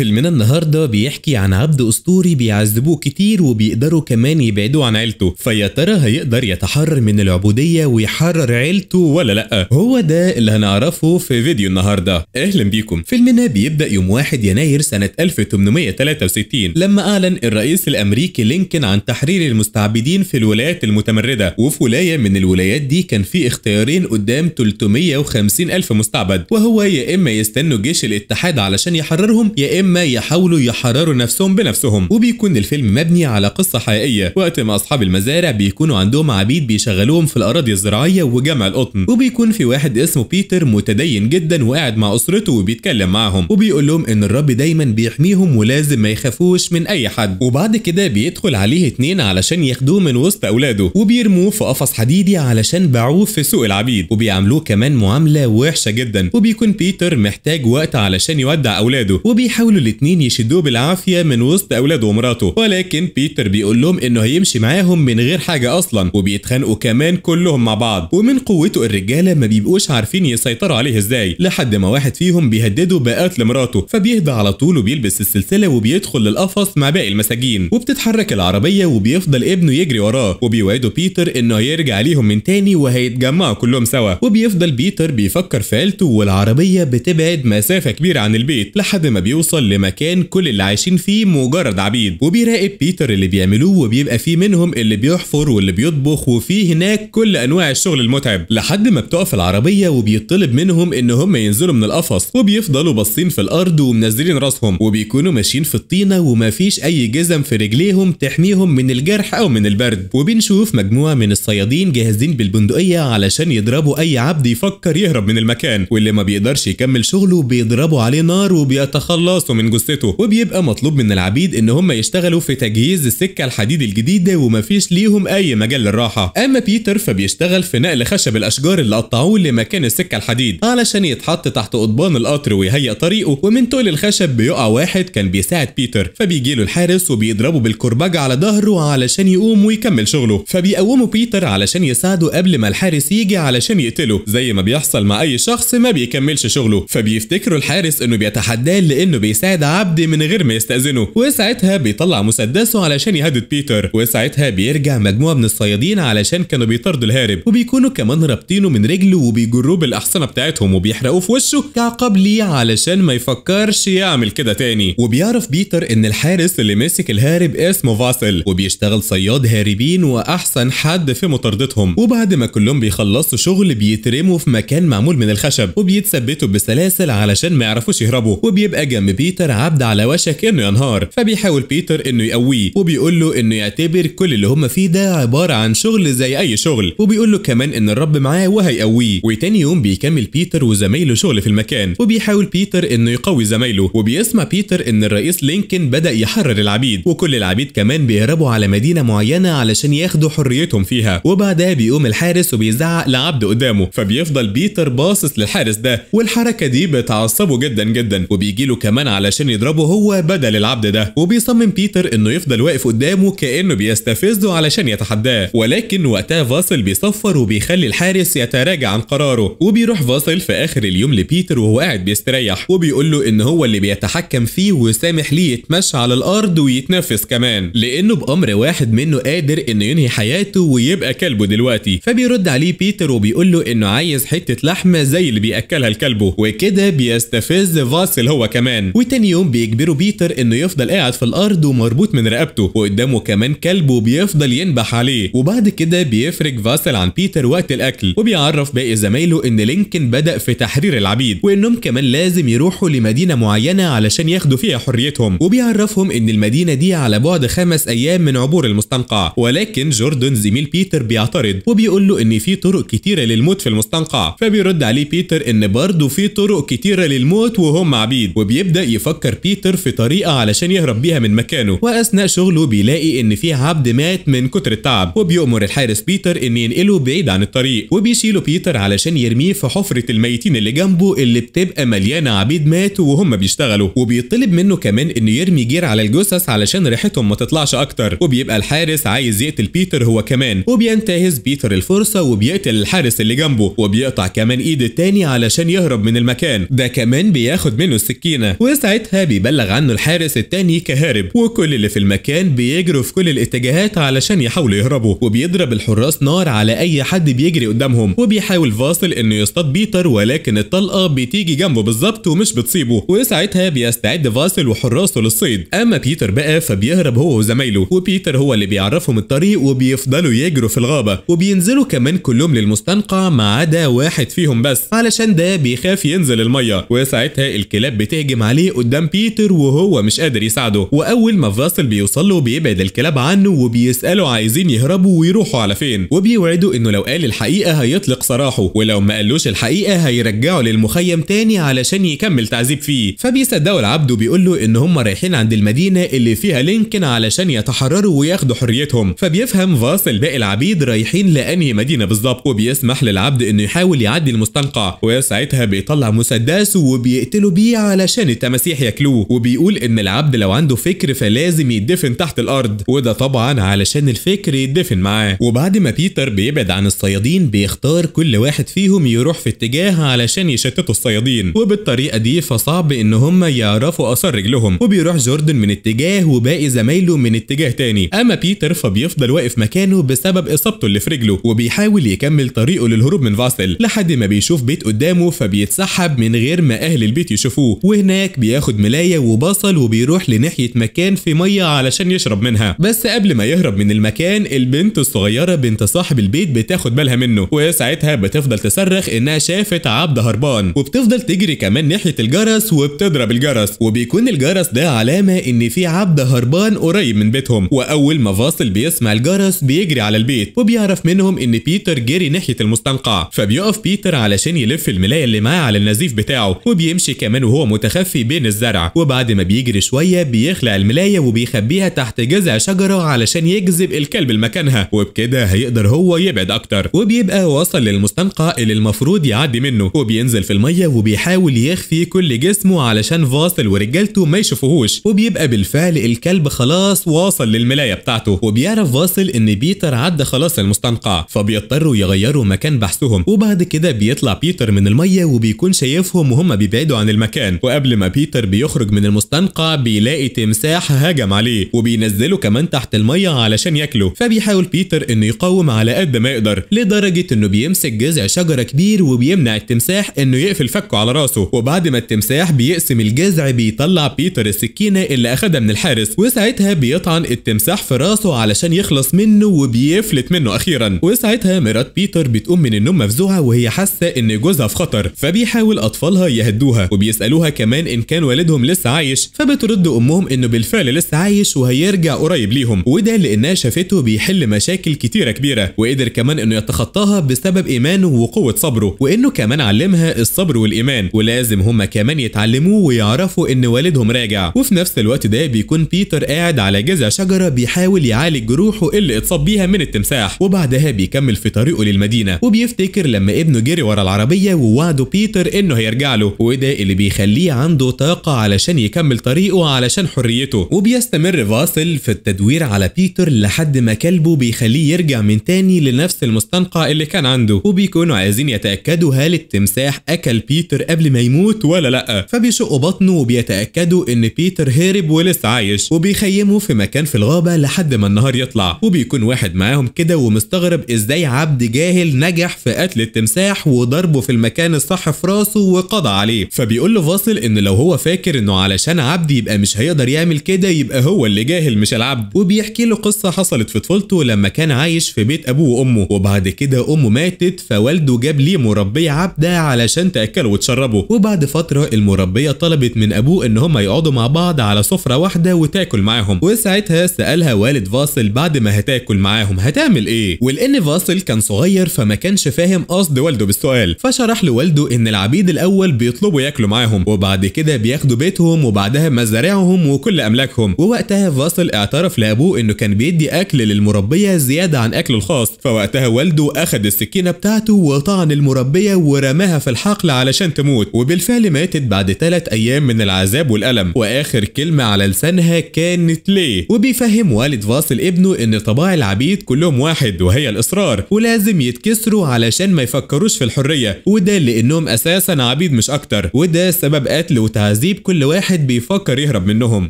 فيلمنا النهارده بيحكي عن عبد اسطوري بيعذبوه كتير وبيقدروا كمان يبعدوه عن عيلته، فيا ترى هيقدر يتحرر من العبودية ويحرر عيلته ولا لا؟ هو ده اللي هنعرفه في فيديو النهارده. اهلا بيكم. فيلمنا بيبدأ يوم 1 يناير سنة 1863 لما اعلن الرئيس الامريكي لينكولن عن تحرير المستعبدين في الولايات المتمردة، وفي ولاية من الولايات دي كان في اختيارين قدام 350 ألف مستعبد، وهو يا اما يستنوا جيش الاتحاد علشان يحررهم يا اما يحاولوا يحرروا نفسهم بنفسهم. وبيكون الفيلم مبني على قصة حقيقية وقت ما اصحاب المزارع بيكونوا عندهم عبيد بيشغلوهم في الاراضي الزراعية وجمع القطن، وبيكون في واحد اسمه بيتر متدين جدا وقاعد مع اسرته وبيتكلم معاهم وبيقول لهم ان الرب دايما بيحميهم ولازم ما يخافوش من اي حد. وبعد كده بيدخل عليه اتنين علشان ياخدوه من وسط اولاده وبيرموه في قفص حديدي علشان باعوه في سوق العبيد، وبيعاملوه كمان معاملة وحشة جدا. وبيكون بيتر محتاج وقت علشان يودع اولاده، وبيحاولوا الاتنين يشدوه بالعافية من وسط اولاده ومراته، ولكن بيتر بيقول لهم انه هيمشي معاهم من غير حاجة اصلا، وبيتخانقوا كمان كلهم مع بعض. ومن قوته الرجالة ما بيبقوش عارفين يسيطروا عليه ازاي، لحد ما واحد فيهم بيهدده بقتل مراته، فبيهدى على طول وبيلبس السلسلة وبيدخل للقفص مع باقي المساجين. وبتتحرك العربية وبيفضل ابنه يجري وراه، وبيوعده بيتر انه هيرجع ليهم من تاني وهيتجمعوا كلهم سوا. وبيفضل بيتر بيفكر في عيلته، والعربية بتبعد مسافة كبيرة عن البيت لحد ما بيوصل لمكان كل اللي عايشين فيه مجرد عبيد. وبيراقب بيتر اللي بيعملوه، وبيبقى فيه منهم اللي بيحفر واللي بيطبخ، وفيه هناك كل انواع الشغل المتعب، لحد ما بتقف العربية وبيطلب منهم ان هم ينزلوا من القفص، وبيفضلوا باصين في الارض ومنزلين راسهم، وبيكونوا ماشيين في الطينه ومفيش اي جزم في رجليهم تحميهم من الجرح او من البرد. وبنشوف مجموعة من الصيادين جاهزين بالبندقيه علشان يضربوا اي عبد يفكر يهرب من المكان، واللي ما بيقدرش يكمل شغله بيضربوا عليه نار وبيتخلصوا من جثته. وبيبقى مطلوب من العبيد ان هم يشتغلوا في تجهيز السكة الحديد الجديدة ومفيش ليهم اي مجال للراحة. اما بيتر فبيشتغل في نقل خشب الاشجار اللي قطعوه لمكان السكة الحديد علشان يتحط تحت قضبان القطر ويهيئ طريقه. ومن تقل الخشب بيقع واحد كان بيساعد بيتر، فبيجي له الحارس وبيضربه بالكرباج على ظهره علشان يقوم ويكمل شغله، فبيقوموا بيتر علشان يساعده قبل ما الحارس يجي علشان يقتله، زي ما بيحصل مع اي شخص ما بيكملش شغله. فبيفتكروا الحارس انه بيتحداه لانه بيساعد عبد من غير ما يستأذنه، وساعتها بيطلع مسدسه علشان يهدد بيتر. وساعتها بيرجع مجموعة من الصيادين علشان كانوا بيطاردوا الهارب، وبيكونوا كمان رابطينه من رجله وبيجروه بالاحصنه بتاعتهم وبيحرقوه في وشه كعقاب ليه علشان ما يفكرش يعمل كده تاني. وبيعرف بيتر ان الحارس اللي ماسك الهارب اسمه فاسل، وبيشتغل صياد هاربين واحسن حد في مطاردتهم. وبعد ما كلهم بيخلصوا شغل بيترموا في مكان معمول من الخشب وبيتثبتوا بسلاسل علشان ما يعرفوش يهربوا. وبيبقى جنب بيتر عبد على وشك انه ينهار، فبيحاول بيتر انه يقويه وبيقول له انه يعتبر كل اللي هم فيه ده عبارة عن شغل زي اي شغل، وبيقول له كمان ان الرب معاه وهيقويه. وتاني يوم بيكمل بيتر وزمايله شغل في المكان، وبيحاول بيتر انه يقوي زمايله. وبيسمع بيتر ان الرئيس لينكولن بدأ يحرر العبيد، وكل العبيد كمان بيهربوا على مدينة معينة علشان ياخدوا حريتهم فيها. وبعدها بيقوم الحارس وبيزعق لعبد قدامه، فبيفضل بيتر باصص للحارس ده، والحركة دي بتعصبه جدا جدا، وبيجي له كمان علشان يضربه هو بدل العبد ده. وبيصمم بيتر انه يفضل واقف قدامه كأنه بيستفزه علشان يتحداه، ولكن وقتها فاسل بيصفر وبيخلي الحارس يتراجع عن قراره. وبيروح فاسل في اخر اليوم لبيتر وهو قاعد بيستريح، وبيقول له ان هو اللي بيتحكم فيه وسامح ليه يتمشى على الارض ويتنفس كمان، لانه بامر واحد منه قادر انه ينهي حياته ويبقى كلبه دلوقتي. فبيرد عليه بيتر وبيقول له انه عايز حتة لحمه زي اللي بياكلها لكلبه، وكده بيستفز فاسل هو كمان. وتاني يوم بيجبروا بيتر انه يفضل قاعد في الارض ومربوط من رقبته، وقدامه كمان كلبه بيفضل ينبح عليه. وبعد كده بيفرج فاسل عن بيتر وقت الاكل، وبيعرف باقي زمايله ان لينكولن بدأ في تحرير العبيد، وانهم كمان لازم يروحوا لمدينة معينة علشان ياخدوا فيها حريتهم. وبيعرفهم ان المدينة دي على بعد 5 ايام من عبور المستنقع، ولكن جوردن زميل بيتر بيعترض وبيقول له ان في طرق كتيرة للموت في المستنقع. فبيرد عليه بيتر ان برضه في طرق كتيرة للموت وهم عبيد. وبيبدأ يفكر بيتر في طريقه علشان يهرب بيها من مكانه، واثناء شغله بيلاقي ان في عبد مات من كتر التعب، وبيؤمر الحارس بيتر ان ينقله بعيد عن الطريق. وبيشيله بيتر علشان يرميه في حفرة الميتين اللي جنبه اللي بتبقى مليانة عبيد ماتوا وهم بيشتغلوا، وبيطلب منه كمان انه يرمي جير على الجثث علشان ريحتهم ما تطلعش اكتر. وبيبقى الحارس عايز يقتل بيتر هو كمان، وبينتهز بيتر الفرصة وبيقتل الحارس اللي جنبه، وبيقطع كمان ايد التاني علشان يهرب من المكان ده، كمان بياخد منه السكينة. وساعتها وساعتها بيبلغ عنه الحارس التاني كهارب، وكل اللي في المكان بيجروا في كل الاتجاهات علشان يحاولوا يهربوا، وبيضرب الحراس نار على اي حد بيجري قدامهم. وبيحاول فاصل انه يصطاد بيتر، ولكن الطلقة بتيجي جنبه بالظبط ومش بتصيبه، وساعتها بيستعد فاصل وحراسه للصيد. اما بيتر بقى فبيهرب هو وزمايله، وبيتر هو اللي بيعرفهم الطريق، وبيفضلوا يجروا في الغابة، وبينزلوا كمان كلهم للمستنقع ما عدا واحد فيهم بس، علشان ده بيخاف ينزل المية. وساعتها الكلاب بتهجم عليه قدام بيتر وهو مش قادر يساعده، واول ما فاصل بيوصل له بيبعد الكلاب عنه وبيساله عايزين يهربوا ويروحوا على فين، وبيوعده انه لو قال الحقيقة هيطلق سراحه، ولو ما قالوش الحقيقة هيرجعه للمخيم تاني علشان يكمل تعذيب فيه. فبيصدقوا العبد وبيقول له ان هم رايحين عند المدينة اللي فيها لينكن علشان يتحرروا وياخدوا حريتهم. فبيفهم فاصل باقي العبيد رايحين لانهي مدينة بالظبط، وبيسمح للعبد انه يحاول يعدي المستنقع، وساعتها بيطلع مسدسه وبيقتله بيه علشان التماسيح ياكلوه، وبيقول ان العبد لو عنده فكر فلازم يدفن تحت الارض، وده طبعا علشان الفكر يدفن معاه. وبعد ما بيتر بيبعد عن الصيادين بيختار كل واحد فيهم يروح في اتجاه علشان يشتتوا الصيادين، وبالطريقه دي فصعب ان هم يعرفوا اثار رجلهم، وبيروح جوردن من اتجاه وباقي زمايله من اتجاه تاني. اما بيتر فبيفضل واقف مكانه بسبب اصابته اللي في رجله، وبيحاول يكمل طريقه للهروب من فاسل لحد ما بيشوف بيت قدامه، فبيتسحب من غير ما اهل البيت يشوفوه، وهناك بياخد ملايه وبصل وبيروح لناحيه مكان في مية علشان يشرب منها. بس قبل ما يهرب من المكان البنت الصغيرة بنت صاحب البيت بتاخد بالها منه، وساعتها بتفضل تصرخ انها شافت عبد هربان، وبتفضل تجري كمان ناحية الجرس وبتضرب الجرس، وبيكون الجرس ده علامة ان في عبد هربان قريب من بيتهم. واول ما فاصل بيسمع الجرس بيجري على البيت، وبيعرف منهم ان بيتر جري ناحية المستنقع، فبيقف بيتر علشان يلف الملايه اللي معاه على النزيف بتاعه، وبيمشي كمان وهو متخفي بين الزرع. وبعد ما بيجري شوية بيخلع الملايه وبيخبيها تحت جذع شجرة علشان يجذب الكلب لمكانها، وبكده هيقدر هو يبعد اكتر. وبيبقى وصل للمستنقع اللي المفروض يعدي منه، وبينزل في المية وبيحاول يخفي كل جسمه علشان فاصل ورجالته ما يشوفوهوش، وبيبقى بالفعل الكلب خلاص واصل للملايه بتاعته. وبيعرف فاصل ان بيتر عدى خلاص المستنقع، فبيضطروا يغيروا مكان بحثهم. وبعد كده بيطلع بيتر من المية وبيكون شايفهم وهم بيبعدوا عن المكان. وقبل ما بيتر بيخرج من المستنقع بيلاقي تمساح هجم عليه، وبينزله كمان تحت المية علشان ياكله. فبيحاول بيتر انه يقاوم على قد ما يقدر، لدرجة انه بيمسك جذع شجرة كبير وبيمنع التمساح انه يقفل فكه على راسه. وبعد ما التمساح بيقسم الجذع بيطلع بيتر السكينة اللي اخدها من الحارس، وساعتها بيطعن التمساح في راسه علشان يخلص منه، وبيفلت منه اخيرا. وساعتها مرات بيتر بتقوم من النوم مفزوعه وهي حاسه ان جوزها في خطر، فبيحاول اطفالها يهدوها وبيسالوها كمان ان كان والدهم لسه عايش، فبترد امهم انه بالفعل لسه عايش وهيرجع قريب ليهم، وده لانها شافته بيحل مشاكل كتيرة كبيرة، وقدر كمان انه يتخطاها بسبب ايمانه وقوه صبره، وانه كمان علمها الصبر والايمان، ولازم هما كمان يتعلموه ويعرفوا ان والدهم راجع. وفي نفس الوقت ده بيكون بيتر قاعد على جذع شجرة بيحاول يعالج جروحه اللي اتصاب بيها من التمساح، وبعدها بيكمل في طريقه للمدينة، وبيفتكر لما ابنه جري ورا العربية ووعده بيتر انه هيرجع له، وده اللي بيخليه عنده طاقة علشان يكمل طريقه علشان حريته. وبيستمر فاصل في التدوير على بيتر لحد ما كلبه بيخليه يرجع من تاني لنفس المستنقع اللي كان عنده، وبيكونوا عايزين يتاكدوا هل التمساح اكل بيتر قبل ما يموت ولا لا، فبيشقوا بطنه وبيتاكدوا ان بيتر هرب ولسه عايش، وبيخيموا في مكان في الغابة لحد ما النهار يطلع. وبيكون واحد معاهم كده ومستغرب ازاي عبد جاهل نجح في قتل التمساح وضربه في المكان الصح في راسه وقضى عليه، فبيقول له فاصل ان لو هو فاكر انه علشان عبد يبقى مش هيقدر يعمل كده يبقى هو اللي جاهل مش العبد. وبيحكي له قصة حصلت في طفولته لما كان عايش في بيت ابوه وامه، وبعد كده امه ماتت فوالده جاب ليه مربيه عبده علشان تاكله وتشربه، وبعد فترة المربيه طلبت من ابوه ان هم يقعدوا مع بعض على سفره واحدة وتاكل معاهم، وساعتها سالها والد فاصل بعد ما هتاكل معاهم هتعمل ايه؟ ولان فاصل كان صغير فما كانش فاهم قصد والده بالسؤال، فشرح له والده ان العبيد الاول بيطلبوا ياكلوا معاهم، وبعد كده بياخدوا بيتهم وبعدها مزارعهم وكل املاكهم. ووقتها فاصل اعترف لابوه انه كان بيدي اكل للمربيه زيادة عن اكله الخاص، فوقتها والده اخد السكينة بتاعته وطعن المربيه ورماها في الحقل علشان تموت، وبالفعل ماتت بعد 3 ايام من العذاب والالم، واخر كلمة على لسانها كانت ليه. وبيفهم والد فاصل ابنه ان طباع العبيد كلهم واحد وهي الاصرار، ولازم يتكسروا علشان ما يفكروش في الحرية، وده لانهم اساسا عبيد مش اكتر، وده سبب قتل وتعذيب تعذيب كل واحد بيفكر يهرب منهم.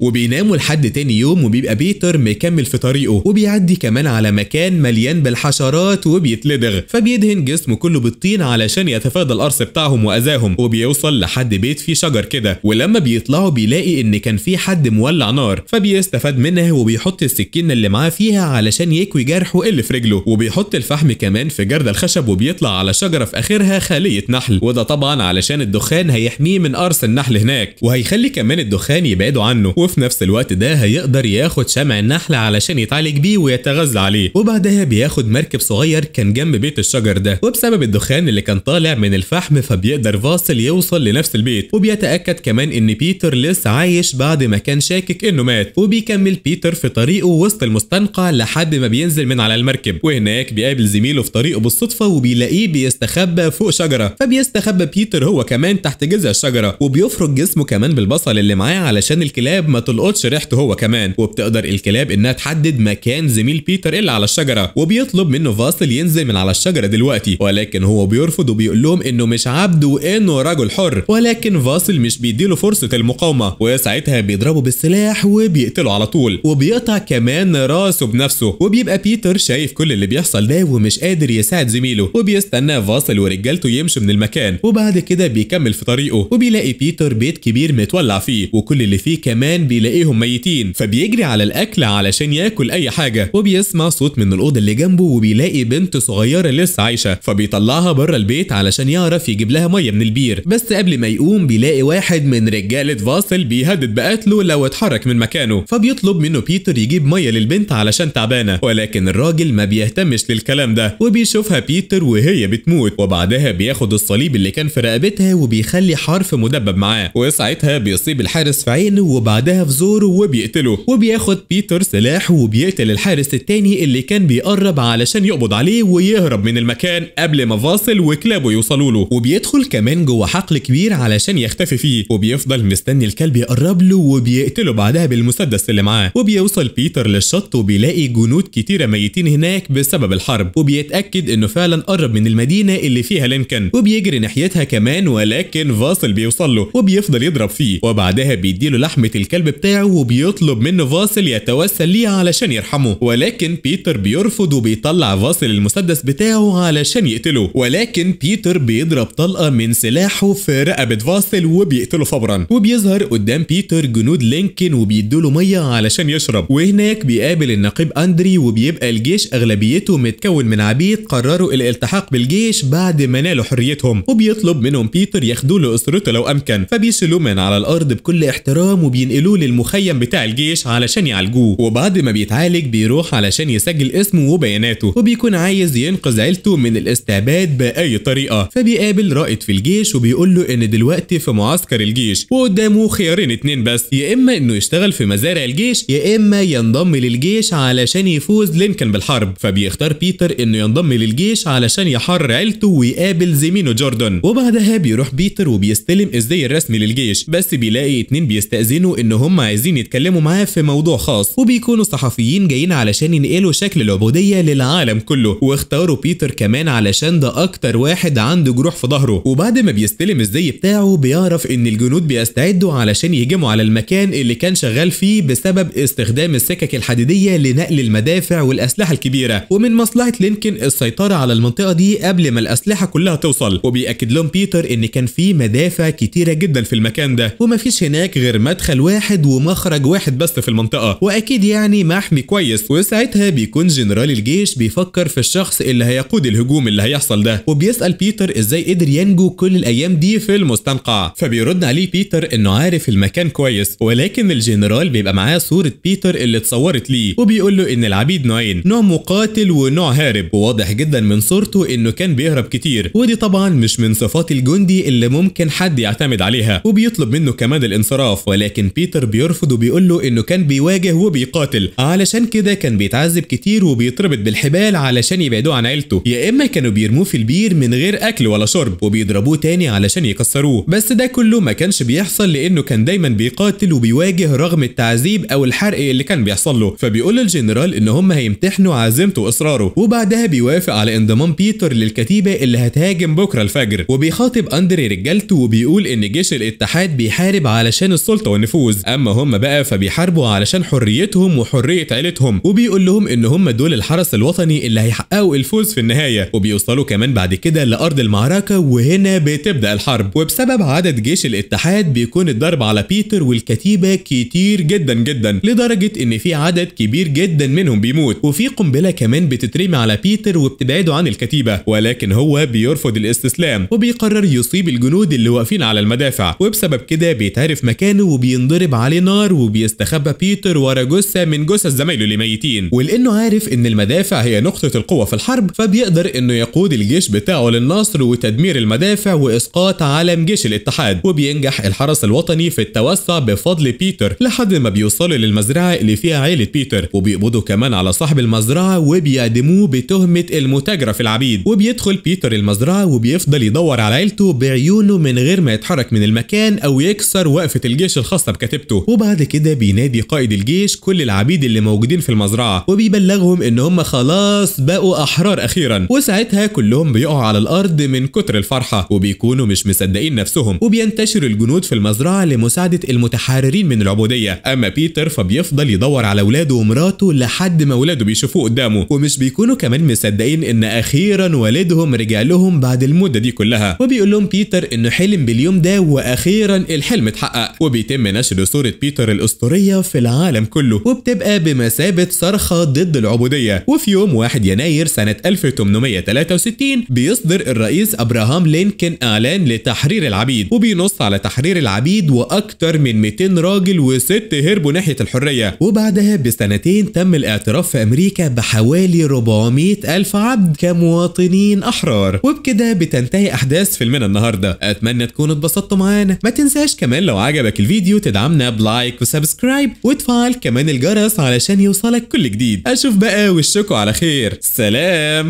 وبيناموا لحد تاني يوم، وبيبقى بيتر مكمل في طريقه، وبيعدي كمان على مكان مليان بالحشرات وبيتلدغ، فبيدهن جسمه كله بالطين علشان يتفادى القرص بتاعهم واذاهم. وبيوصل لحد بيت فيه شجر كده، ولما بيطلعوا بيلاقي ان كان في حد مولع نار، فبيستفاد منها وبيحط السكينة اللي معاه فيها علشان يكوي جرحه اللي في رجله، وبيحط الفحم كمان في جرد الخشب، وبيطلع على شجرة في اخرها خليه نحل، وده طبعا علشان الدخان هيحميه من قرص النحل هناك، وهيخلي كمان الدخان يبعده عنه، وفي نفس الوقت ده هيقدر ياخد شمع النحل علشان يتعالج بيه ويتغذى عليه. وبعدها بياخد مركب صغير كان جنب بيت الشجر ده، وبسبب الدخان اللي كان طالع من الفحم فبيقدر فاسل يوصل لنفس البيت، وبيتأكد كمان ان بيتر لسه عايش بعد ما كان شاكك انه مات. وبيكمل بيتر في طريقه وسط المستنقع لحد ما بينزل من على المركب، وهناك بيقابل زميله في طريقه بالصدفة، وبيلاقيه بيستخبى فوق شجرة، فبيستخبى بيتر هو كمان تحت جذع الشجرة، وبيفرك جسمه كمان بالبصل اللي معاه علشان الكلاب ما تلقطش ريحته هو كمان. وبتقدر الكلاب انها تحدد مكان زميل بيتر اللي على الشجرة، وبيطلب منه فاسل ينزل من على الشجرة دلوقتي، ولكن هو بيرفض وبيقول لهم انه مش عبد وانه رجل حر، ولكن فاسل مش بيديله فرصة المقاومة، وساعتها بيضربه بالسلاح وبيقتله على طول، وبيقطع كمان راسه بنفسه. وبيبقى بيتر شايف كل اللي بيحصل ده ومش قادر يساعد زميله، وبيستنى فاسل ورجالته يمشوا من المكان، وبعد كده بيكمل في طريقه، وبيلاقي بيتر بيت كبير متولع فيه، وكل اللي فيه كمان بيلاقيهم ميتين، فبيجري على الاكل علشان ياكل اي حاجة، وبيسمع صوت من الاوضة اللي جنبه، وبيلاقي بنت صغيرة لسه عايشه، فبيطلعها بره البيت علشان يعرف يجيب لها مية من البير. بس قبل ما يقوم بيلاقي واحد من رجاله فاسل بيهدد بقتله لو اتحرك من مكانه، فبيطلب منه بيتر يجيب مية للبنت علشان تعبانة، ولكن الراجل ما بيهتمش للكلام ده، وبيشوفها بيتر وهي بتموت، وبعدها بياخد الصليب اللي كان في رقبتها وبيخلي حرف مدبب معاه، وساعتها بيصيب الحارس في عينه وبعدها في زوره وبيقتله. وبياخد بيتر سلاحه وبيقتل الحارس التاني اللي كان بيقرب علشان يقبض عليه ويهرب من المكان قبل ما فاسل وكلابه يوصلوا له. وبيدخل كمان جوه حقل كبير علشان يختفي فيه، وبيفضل مستني الكلب يقرب له وبيقتله بعدها بالمسدس اللي معاه. وبيوصل بيتر للشط وبيلاقي جنود كتيرة ميتين هناك بسبب الحرب، وبيتأكد انه فعلا قرب من المدينة اللي فيها لينكن، وبيجري ناحيتها كمان، ولكن فاسل بيوصل له وبيفضل يضرب فيه، وبعدها بيديله لحمة الكلب بتاعه وبيطلب منه فاسل يتوسل ليه علشان يرحمه، ولكن بيتر بيرفض وبيطلع فاسل المسدس بتاعه علشان يقتله، ولكن بيتر بيضرب طلقة من سلاحه في رقبة فاسل وبيقتله فورا. وبيظهر قدام بيتر جنود لينكن وبيدوله مية علشان يشرب، وهناك بيقابل النقيب أندري، وبيبقى الجيش أغلبيته متكون من عبيد قرروا الالتحاق بالجيش بعد ما نالوا حريتهم، وبيطلب منهم بيتر ياخدوه لأسرته لو أمكن، فبيشيلوه من على الأرض بكل احترام وبينقلوه للمخيم بتاع الجيش علشان يعالجوه. وبعد ما بيتعالج بيروح علشان يسجل اسمه وبياناته، وبيكون عايز ينقذ عيلته من الاستعباد بأي طريقة، فبيقابل رائد في الجيش وبيقول له إن دلوقتي في معسكر الجيش وقدامه خيارين اتنين بس، يا إما إنه يشتغل في مزارع الجيش يا إما ينضم للجيش علشان يفوز لينكن بالحرب. فبيختار بيتر إنه ينضم للجيش علشان يحرر عيلته ويقابل زميله جوردن. وبعدها بيروح بيتر وبيستلم الزي الرسمي للجيش، بس بيلاقي اتنين بيستأذنوا إن هم عايزين يتكلموا معاه في موضوع خاص، وبيكونوا صحفيين جايين علشان ينقلوا شكل العبودية للعالم كله، واختاروا بيتر كمان علشان ده أكتر واحد عنده جروح في ظهره. وبعد ما بيستلم الزي بتاعه بيعرف إن الجنود بيستعدوا علشان يهجموا على المكان اللي كان شغال فيه بسبب استخدام السكك الحديدية لنقل المدافع والأسلحة الكبيرة، ومن مصلحة لينكن السيطرة على المنطقة دي قبل ما الأسلحة كلها توصل. وبيأكد لهم بيتر إن كان في مدافع كتيرة جدا في المكان ده، ومفيش هناك غير مدخل واحد ومخرج واحد بس في المنطقة، وأكيد يعني محمي كويس. وساعتها بيكون جنرال الجيش بيفكر في الشخص اللي هيقود الهجوم اللي هيحصل ده، وبيسأل بيتر إزاي قدر ينجو كل الأيام دي في المستنقع، فبيرد عليه بيتر إنه عارف المكان كويس، ولكن الجنرال بيبقى معاه صورة بيتر اللي اتصورت ليه، وبيقول له إن العبيد نوعين، نوع مقاتل ونوع هارب، وواضح جدا من صورته إنه كان بيهرب كتير، ودي طبعا مش من صفات الجندي اللي ممكن حد يعتمد عليها. وبيطلب منه كمان الانصراف، ولكن بيتر بيرفض وبيقول له إنه كان بيواجه وبيقاتل، علشان كده كان بيتعذب كتير وبيتربط بالحبال علشان يبعدوه عن عيلته، يا إما كانوا بيرموه في البير من غير أكل ولا شرب وبيضربوه تاني علشان يكسروه، بس ده كله ما كانش بيحصل لأنه كان دايما بيقاتل وبيواجه رغم التعذيب أو الحرق اللي كان بيحصل له. فبيقول الجنرال إن هم هيمتحنوا عزيمته وإصراره، وبعدها بيوافق على انضمام بيتر للكتيبة اللي هتهاجم بكرة الفجر. وبيخاطب أندري رجالته وبيقول إن جيش الاتحاد الاتحاد بيحارب علشان السلطة والنفوذ، اما هم بقى فبيحاربوا علشان حريتهم وحرية عيلتهم، وبيقول لهم ان هم دول الحرس الوطني اللي هيحققوا الفوز في النهاية. وبيوصلوا كمان بعد كده لأرض المعركة، وهنا بتبدأ الحرب. وبسبب عدد جيش الاتحاد بيكون الضرب على بيتر والكتيبة كتير جدا جدا، لدرجة ان في عدد كبير جدا منهم بيموت، وفي قنبلة كمان بتترمي على بيتر وبتبعده عن الكتيبة، ولكن هو بيرفض الاستسلام وبيقرر يصيب الجنود اللي واقفين على المدافع، وبسبب كده بيتعرف مكانه وبينضرب عليه نار، وبيستخبى بيتر ورا جثة من جثث زمايله اللي ميتين. ولانه عارف ان المدافع هي نقطة القوة في الحرب، فبيقدر انه يقود الجيش بتاعه للنصر وتدمير المدافع واسقاط علم جيش الاتحاد. وبينجح الحرس الوطني في التوسع بفضل بيتر لحد ما بيوصلوا للمزرعة اللي فيها عيلة بيتر، وبيقبضوا كمان على صاحب المزرعة وبيعدموه بتهمة المتاجرة في العبيد. وبيدخل بيتر المزرعة وبيفضل يدور على عيلته بعيونه من غير ما يتحرك من المكان او يكسر وقفة الجيش الخاصة بكتيبته. وبعد كده بينادي قائد الجيش كل العبيد اللي موجودين في المزرعة وبيبلغهم ان هم خلاص بقوا احرار اخيرا، وساعتها كلهم بيقعوا على الارض من كتر الفرحة وبيكونوا مش مصدقين نفسهم. وبينتشر الجنود في المزرعة لمساعدة المتحررين من العبودية، اما بيتر فبيفضل يدور على اولاده ومراته لحد ما اولاده بيشوفوه قدامه، ومش بيكونوا كمان مصدقين ان اخيرا والدهم رجع لهم بعد المدة دي كلها. وبيقول لهم بيتر انه حلم باليوم ده واخيرا الحلم اتحقق. وبيتم نشر صورة بيتر الاسطورية في العالم كله، وبتبقى بمثابة صرخة ضد العبودية. وفي يوم 1 يناير سنة 1863 بيصدر الرئيس ابراهام لينكولن اعلان لتحرير العبيد، وبينص على تحرير العبيد واكتر من 200 راجل وست هربوا ناحية الحرية. وبعدها بسنتين تم الاعتراف في امريكا بحوالي 400 ألف عبد كمواطنين احرار. وبكده بتنتهي احداث فيلمنا النهارده. اتمنى تكونوا اتبسطتوا معانا. ما تنساش كمان لو عجبك الفيديو تدعمنا ب like و subscribe وتفعل كمان الجرس علشان يوصلك كل جديد. اشوف بقى وشكوا على خير. سلام.